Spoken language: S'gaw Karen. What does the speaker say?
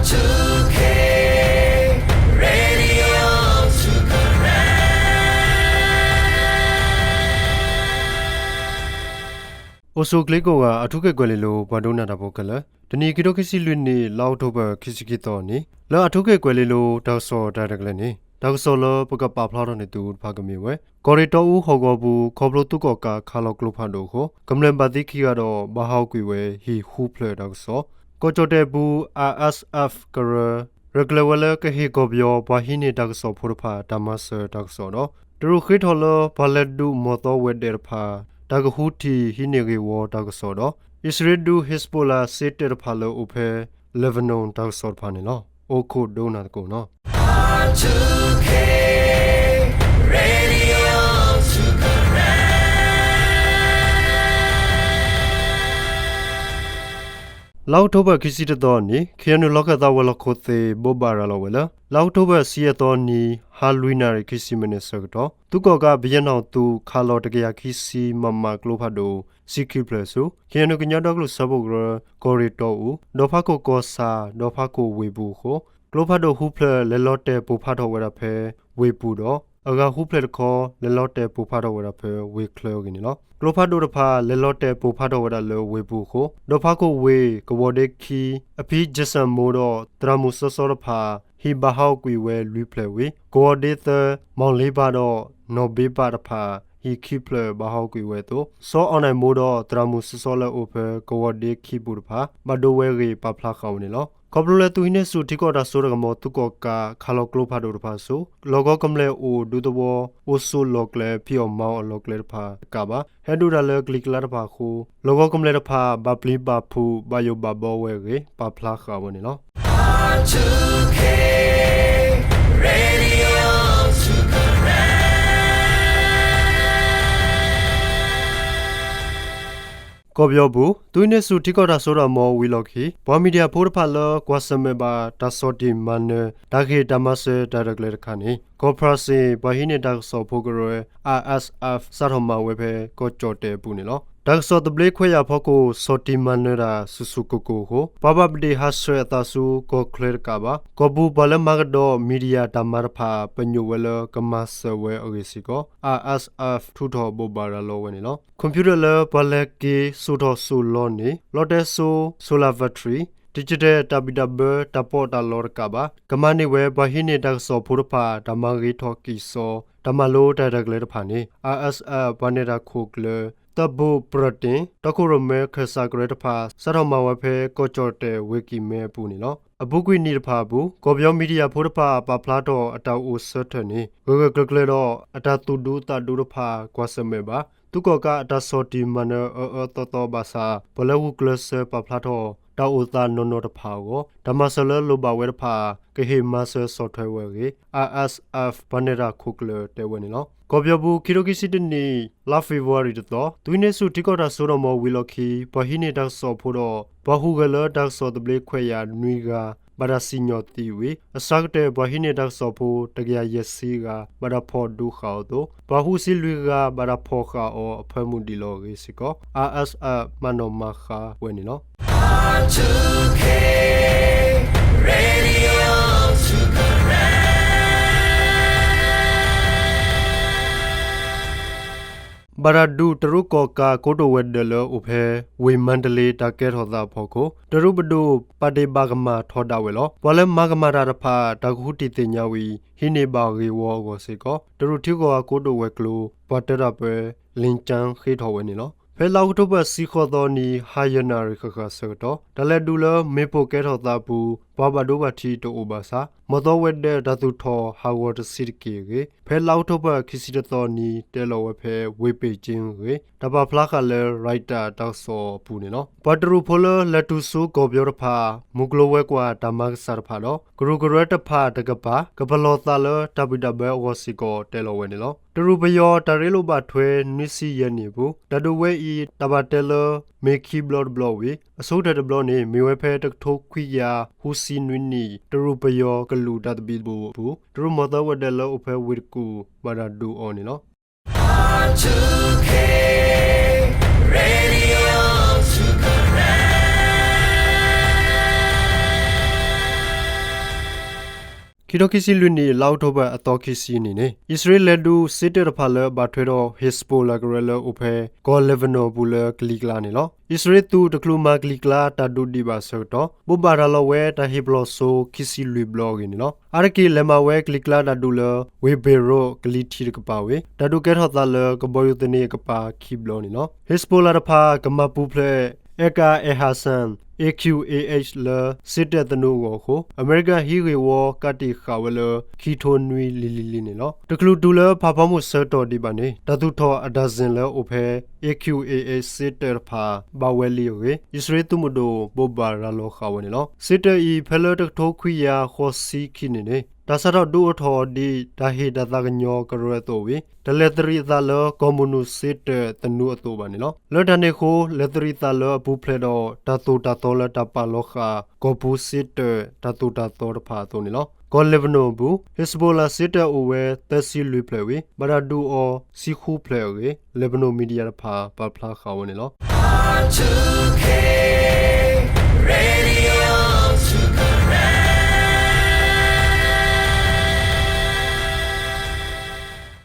အိၣ်ဆူၣ်ချ့ကိးဂၤ အၣ်ထူခ့ၣ်ကွဲၤလ့လိၤ ပှၤဒိကနၣ်တၢ်ဖိခဲလၢာ်, တနံၤအံၤ ခံထိခံဆံလွံၢ်နံၣ် လါအီးကထိဘၢၣ် ခံဆံခံသီအနံၤ လၢအၣ်ထူခ့ၣ်ကွဲၤလ့လိၤ တၢ်ကစီၣ်တၢ်ရဲၣ်တၢ်ကျဲၤန့ၣ် တၢ်ကစီၣ်လၢပကပာ်ဖျါထီၣ်န့ၢ်သုတဖၣ်ကမ့ၢ်ဝဲ ကီၢ်ရ့ၣ်တီအူဟီၣ်ကဝီၤပူၤ ခီဖျိသုးကီၣ်ကးခးလီၤကျိဖးဒိၣ်အဃိ ကမျၢၢ်ဘၣ်သံခံဂၤဒီး ဘၣ်ဟးဂီၤကွံာ်ဝဲ ဟံၣ်ဃုဖျၢၣ်တၢ်ကစီၣ်, ကီၢ်ကၠီၣ်တဲၣ်ပူၤ ISF ကရၢ ရဲၣ်ကျဲၤဝဲလၢကဟ့ၣ်ကီၢ်ပယီၤ ပှၤဟံးန့ၢ်တၢ်ကစီၣ်ဖိတဖၣ် တၢ်မၤစၢၤတၢ်ကစီၣ်ဒီး တရူးဃ့ထီၣ်လၢပှၤလဲၤဒုးမီၢ်သီဝဲၤဒၢးတဖၣ် တၢ်ကဟူးထီၣ်ဟံးန့ၢ်ဂ့ၢ်ဝီတၢ်ကစီၣ်ဒီး အံၣ်စရ့လးဒုး Hezbollah စ့တၢးတဖၣ်လၢအိၣ်ဖဲ Lebanon တၢ်ကစီၣ်တဖၣ်န့ၣ်လီၤ. အိၣ်ခိးဒိကနၣ်သကိးနီၤ. လါအီးကထိဘၢၣ် ခံဆံတသီအနံၤ ခ့ၣ်အဲၣ်ယူၣ် လီၢ်ခၢၣ်သးဝဲၤလီၢ်ခိၣ်သ့ၣ် ဘိးဘၣ်ရၤလီၤဝဲလၢ လါအီးကထိဘၢၣ် ဆံယဲၢ်သီအနံၤ ဟါလွံၢ်နၣ်ရံၣ် ခံဆံမံးနံးဆၢကတီၢ် သုးကီၣ်ကး ဘုယဲၢ်နီၣ်သုး ခးလီၤတကယၤခံဆံ မမ ကျိဖးဒိၣ် ဆံခံဖျၢၣ်ဆူ ခ့ၣ်အဲၣ်ယူၣ် ကညီဒီကလုာ်စၢဖှိၣ်ကရၢ ကီၢ်ရ့ၣ်တီအူ ဒီၣ်ဖးခိၣ်ကီၢ်ဆၣ် ဒီၣ်ဖးခိၣ်ဝ့ၢ်ပူၤအဃိ ကျိဖးဒိၣ်ဃုဖျၢၣ် လဲၤလီၤတဲာ်ပိၢ်ဖးထီၣ်ဝဲဒၣ်ဖဲဝ့ၢ်ပူၤဒီး အဂၤဃုဖျၢၣ်တခီ လဲၤလီၤတဲာ်ပိၢ်ဖးထီၣ်ဝဲဒၣ်ဖဲဝ့ၢ်ချၢအဂ့ၢ်န့ၣ်လီၤ. ကျိဖးဒိၣ်တဖၣ် လဲၤလီၤတဲာ်ပိၢ်ဖးထီၣ်ဝဲဒၣ်လၢဝ့ၢ်ပူၤအဃိ ဒီၣ်ဖးခိၣ်ဝ့ၢ် ကဝီၤဒ့ခံ အဖံ Jason မိၢ်ဒီး သရၣ်မုၣ်စီစီတဖၣ် ဟံၣ်ဘၣ်ဟးဂီၤကွံာ်ဝဲလွံၢ်ဖျၢၣ်ဝံၤ ကဝီၤဒ့သၢ မီၣ်လ့ဘၣ်ဒီး နီၢ်ဘ့ဘၣ်တဖၣ် ဟံၣ်ခံဖျၢၣ်ဘၣ်ဟးဂီၤကွံာ်ဝဲအသိး စီၤအီၣ်နဲၣ်မိၢ်ဒီး သရၣ်မုၣ်စီစီလၢအအိၣ်ဖဲကဝီၤဒ့ခံပူၤတဖၣ် ဘၣ်ဒိဝဲအဂ့ၢ် ပာ်ဖျါဃာ်ဝဲန့ၣ်လီၤ. ခီဖျိလၢသုးဟံးန့ၢ်ဆူၣ်ထံကီၢ်တၢ်စိတၢ်ကမီၤ သုးကီၣ်ကး ခးလီၤကျိဖးဒိၣ်တဖၣ်အစိၤ လီၢ်ကဝီၤကမျၢၢ်အိၣ်ဒူသဝီ အိၣ်ဆိးလီၢ်ကျဲ ဖံးအီၣ်မၤအီၣ်အလီၢ်ကျဲတဖၣ်တကးဘၣ် ဟဲဒုးတၢ်လၢကလံၤကျါတဖၣ်အဃိ လီၢ်ကဝီၤကမျၢၢ်တဖၣ် ဘၣ်ပျံၤဘၣ်ဖုး ဘၣ်ယိၣ်ဘၣ်ဘီဝဲအဂ့ၢ် ပာ်ဖျါဃာ်ဝဲန့ၣ်လီၤ. ကီၢ်ပယီၤပူၤ သုးဟံးန့ၢ်ဆူၣ်ထံကီၢ်တၢ်စိတၢ်ကမီၤဝံၤအလီၢ်ခံ ပှၤမံၤဒံယၣ်ဖိတဖၣ်လၢ ကွၢ်ဆၢၣ်မဲာ်ဘၣ်တၢ်ဆီၣ်တံၢ်မၤနၢၤ တၢ်ဂ့ၢ်တၢ်မၤစၢၤတၢ်ရဲၣ်တၢ်ကျဲၤတခါန့ၣ် ကီၢ်ဖရၣ်စ့ၣ် ပှၤဟံးန့ၢ်တၢ်ကစီၣ်ဖိကရၢ ISF စးထီၣ်မၤဝဲဖဲကီၢ်ကၠီၣ်တဲၣ်အပူၤန့ၣ်လီၤ. တၢ်ကစီၣ်သဘျ့ခွဲးယာ်ဖီခိၣ် ဆီၣ်တံၢ်မၤနၢၤတၢ်ဆူၣ်ဆူၣ်ကိၢ်ကိၢ်အဃိ ပှၤဘၣ်ပဒ့ၣ်ဟးဆှဲးအသးဆူကီၢ်ချၢတကးဘၣ် ကီၢ်ပူၤပှၤလၢမၤကဒီးမံၤဒံယၣ်တၢ်မၤတဖၣ် ပညိၣ်ဝဲလၢကမၤစၢၤဝဲအဂ့ၢ်စ့ၢ်ကီး ISF ထုးထီၣ်ဘိးဘၣ်ရၤလီၤဝဲန့ၣ်လီၤ. ခီၣ်ဖၠူထၢၣ်လၢပှၤလဲၤက့ၤစိာ်ထီၣ်စိာ်လီန့ၢ် လီတဲစိ solar factory, digital တၢ်ဘံၣ်တၢ်ဘၢတၢ်ပီးတၢ်လီတကးဘၣ် ကမၤန့ၢ်ဝဲပှၤဟံးန့ၢ်တၢ်ကစီၣ်ဖိတဖၣ် တၢ်မၤဂ့ၤထီၣ်ကံၢ်စီ တၢ်မၤလိတၢ်ရဲၣ်တၢ်ကျဲၤတဖၣ်န့ၣ် ISF ပှၤနဲၣ်တၢ်ခိၣ်ကျၢၢ် သၢဘိၣ်ပြၢၣ်တ့ၣ် တီခိၣ်ရိၣ်မဲခၢၣ်စးကရၢတဖၣ် စးထီၣ်မၤဝဲဖဲကီၢ်ကၠီၣ်တဲၣ်ဝ့ၢ်ကံၢ်မဲအပူၤန့ၣ်လီၤ. အပူၤကွံာ်နံၣ်တဖၣ်အပူၤ ကီၢ်ပယီၤမံၤဒံယၣ်ဖိတဖၣ် ပာ်ဖျါထီၣ်အတၢ်အိၣ်ဆၢထၢၣ်န့ၣ် ဂၢၢ်ဂၢၢ်ကျၢၤကျၢၤဒီး အတၢ်သူၣ်ဒူသးဒူတဖၣ် ကွၢ်ဆၢၣ်မဲာ်ဘၣ် သုးကီၣ်ကးအတၢ်ဆီၣ်တံၢ်မၤနၢၤအၢအၢသီသီဘၣ်ဆၣ် ပှၤလၢဂုာ်ကျဲးစၢးပာ်ဖျါထီၣ် တၢ်အိၣ်သးနီၢ်နီၢ်တဖၣ်အဂီၢ် တၢ်မၤစၢၤလၢလိၣ်ဘၣ်ဝဲတဖၣ် ကဟ့ၣ်မၤစၢၤဆီၣ်ထွဲဝဲအဂ့ၢ် ISF ပှၤနဲၣ်တၢ်ခိၣ်ကျၢၢ်တဲဝဲန့ၣ်လီၤ. ကီၢ်ပယီၤပူၤ ခံထိခံဆံတနံၣ် လါဖ့ၤဘြူၤအါရံၤတသီ သုးဟံးန့ၢ်ဆူၣ်ထံကီၢ်တၢ်စိတၢ်ကမီၤဝံၤအလီၢ်ခံ ပှၤဟံးန့ၢ်တၢ်ကစီၣ်ဖိဒီး ပှၤဟူးဂဲၤလၢတၢ်ကစီၣ်သဘျ့ခွဲးယာ်နွံဂၤ ဘၣ်တၢ်စံၣ်ညီၣ်သံဝံၤ အစှၤကတၢၢ်ပှၤဟံးန့ၢ်တၢ်ကစီၣ်ဖိ တကယၤယဲၢ်ဆံဂၤ ဘၣ်တၢ်ဖီၣ်ဒုးဃာ်အီၤအသိး ပှၤဃုဆံလွံၢ်ဂၤ ဘၣ်တၢ်ဖီၣ်ဃာ်အီၤအဖၢမုၢ်ဒံးလီၤအဂ့ၢ်စ့ၢ်ကီး ISF မၤနီၣ်မၤဃါဝဲန့ၣ်လီၤ. ဘၣ်တၢ်ဒုးတရူးကီၢ်ကးကိတိာ်ဝဲၤဒၢးလၢအိၣ်ဖဲ ဝ့ၢ်မါတလ့ တၢ်ကဲထီၣ်သးအဖီခိၣ် တရူးပဒိၣ်ပာ်ဒ့ၣ်ဘၣ်ကမၣ်ထီဒါဝဲလီၤ. ပှၤလၢမၤကမၣ်တၢ်တဖၣ် တၢ်ကဟူးတံၢ်သ့ၣ်ညါဝံၤ ဟံးန့ၢ်ဘၣ်ဂ့ၢ်ဝီအဂီၢ်စ့ၢ်ကီး တရူးထံဂီၤအကိတိာ်ဝဲၤကျိၤ ပှၤတၢတၢ်ပၢ လ့ၣ်ကၠၣ် ဃ့ထီၣ်ဝဲန့ၣ်လီၤ. ဖဲလါအီးကထိဘၢၣ် တဆံဃိးသီနံၤ ဟါယဲၢ်နၣ်ရံၣ်ဃၣ်ဃၣ်ဆၢကတီၢ် တၢ်လဲၤဒုးလၢမ့ၣ်ပိၢ်ကဲထီၣ်သးအပူၤ ပှၤဘၣ်ဒိဘၣ်ထံးတအိၣ်ဘၣ်ဆၣ် မီၢ်သီဝဲၤဒၢးတၢ်သူၣ်ထီၣ်ဟးဂီၤတဆံးတက့ၢ်အဂ့ၢ် ဖဲလါအီးကထိဘၢၣ် ခံဆံတသီနံၤ တဲလီၤဝဲဖဲ ဝ့ၢ်ပ့ၣ်ကၠ့အဂ့ၢ် တၢ်ပာ်ဖျါဃာ်လၢ Reuters တၢ်ကစီၣ်အပူၤန့ၣ်လီၤ. ပှၤတရူးဖိလၢလဲၤတုၤဆူကီၢ်ပယီၤတဖၣ် မုၢ်ကျိၤဝဲၤကွာ်တၢ်မၤကစၢ်တဖၣ်ဒီး ကရူၢ်ကရၢတဖၣ်တကပၤ ကပလီၢ်သးလၢတၢ်ဘံၣ်တၢ်ဘၢအဂီၢ်စ့ၢ်ကီး တဲလီၤဝဲန့ၣ်လီၤ. တရူးပယီၤတၢ်ရ့လိာ်ဘၣ်ထွဲ နွံဆံယဲၢ်နံၣ်အပူၤ တၢ်ဒုးဝဲအံၤ တၢ်ဘၣ်တဲလၢ မ့ၢ်ခံဘျီတဘျီဝံၤ အဆိကတၢၢ်တဘျီန့ၣ် မ့ၢ်ဝဲဖဲတကထိခွံကယၤဃုဆံနွံနံၣ် တရူးပယီၤကလုာ်တၢ်သဘံၣ်သဘုၣ်အပူၤ တရူးမီၢ်သီဝဲၤဒၢးလၢအိၣ်ဖဲဝ့ၢ်တကူၣ် ဘၣ်တၢ်ဒုးအီၤန့ၣ်လီၤ. ခံထိခံဆံလွံၢ်နံၣ် လါအီးကထိဘၢၣ် အသီခံဆံနံၤန့ၣ် အံၣ်စရ့လးလဲၤဒုးစ့တၢးတဖၣ်လၢဘၣ်ထွဲဒီး Hezbollah ကရၢလၢအိၣ်ဖဲ ကီၢ် Lebanon အပူၤလၢကလံၤကျါန့ၣ်လီၤ. အံၣ်စရ့လးသုး တချုးမၤကလံၤကျါတၢ်ဒုးဒံးဘၣ်အဆၢကတီၢ် ဘိးဘၣ်တၢ်လီၢ်ဝဲတၢ်ဟ့ၣ်ပလီၢ်စိခံဆံလွံၢ်ဘျီအဂ့ၢ်န့ၣ်လီၤ. အါတက့ၢ်လဲၤမၤဝဲကလံၤကျါတၢ်ဒုးလၢ ဝ့ၢ်ဘ့းရူး ကလံၤထံးတကပၤဝံၤ တၢ်ဒုးကဲထီၣ်သးလၢကဘီယူၤသန့အကပၤခံဘျီန့ၣ်လီၤ. Hezbollah တဖၣ် ကမၤပူၤဖျဲး Ekan al-Hassam, A Q A H လၢစ့တၢးသနူအဂီၢ်အဃိ အမဲရကၤဟံးဂ့ၢ်ဝီကးတံာ်ဃာ်ဝဲလၢ ခံထိနွံလံၤလံၤလံၤန့ၣ်လီၤ. တချုးတုၤလၢဖးဖီမုၢ်ဆၢကတီၢ်ဒံးဘၣ်န့ၣ် တၢ်သူၣ်ထီၣ်အဒါဇ့ၣ်လၢအိၣ်ဖဲ A Q A H စ့တၢးတဖၣ် ဘၣ်ဝဲလံအဂ့ၢ် အံၣ်စရ့လးသုးမုၢ်ဒိၣ် ဘိးဘၣ်ရၤလီၤဃာ်ဝဲန့ၣ်လီၤ. စ့တၢးအံၤ ဖဲလၢတကထိခွံကယၤဃိးဆံခံနံၣ်န့ၣ် တၢ်စးထီၣ်ဒုးအိၣ်ထီၣ်ဒ်တၢ်ဟ့ၣ်တၢ်သးကညီၤကရၢအသိးဝံၤ တလဲၤသရံးအသးလၢကီၢ်မုၢ်နုာ်စ့တၢးသနူအသိးဘၣ်န့ၣ်လီၤ. လၢတၢ်န့ၣ်အဃိ လဲၤသရံးသးလၢအပူၤဖျဲးဒီးတၢ်သိၣ်တၢ်သီလၢတၢ်ပာ်လီၤဃာ် ကီၢ်ပူၤစ့တၢးတၢ်သိၣ်တၢ်သီတဖၣ်အသိးန့ၣ်လီၤ. ကီၢ် Lebanon အပူၤ Hezbollah စ့တၢးအိၣ်ဝဲသၢဆံလွံၢ်ဖျၢၣ်ဝံၤ ဘၣ်တၢ်ဒုးအီၤဆံဃုဖျၢၣ်အဂ့ၢ် Lebanon media တဖၣ်ပာ်ဖျါဃာ်ဝဲန့ၣ်လီၤ.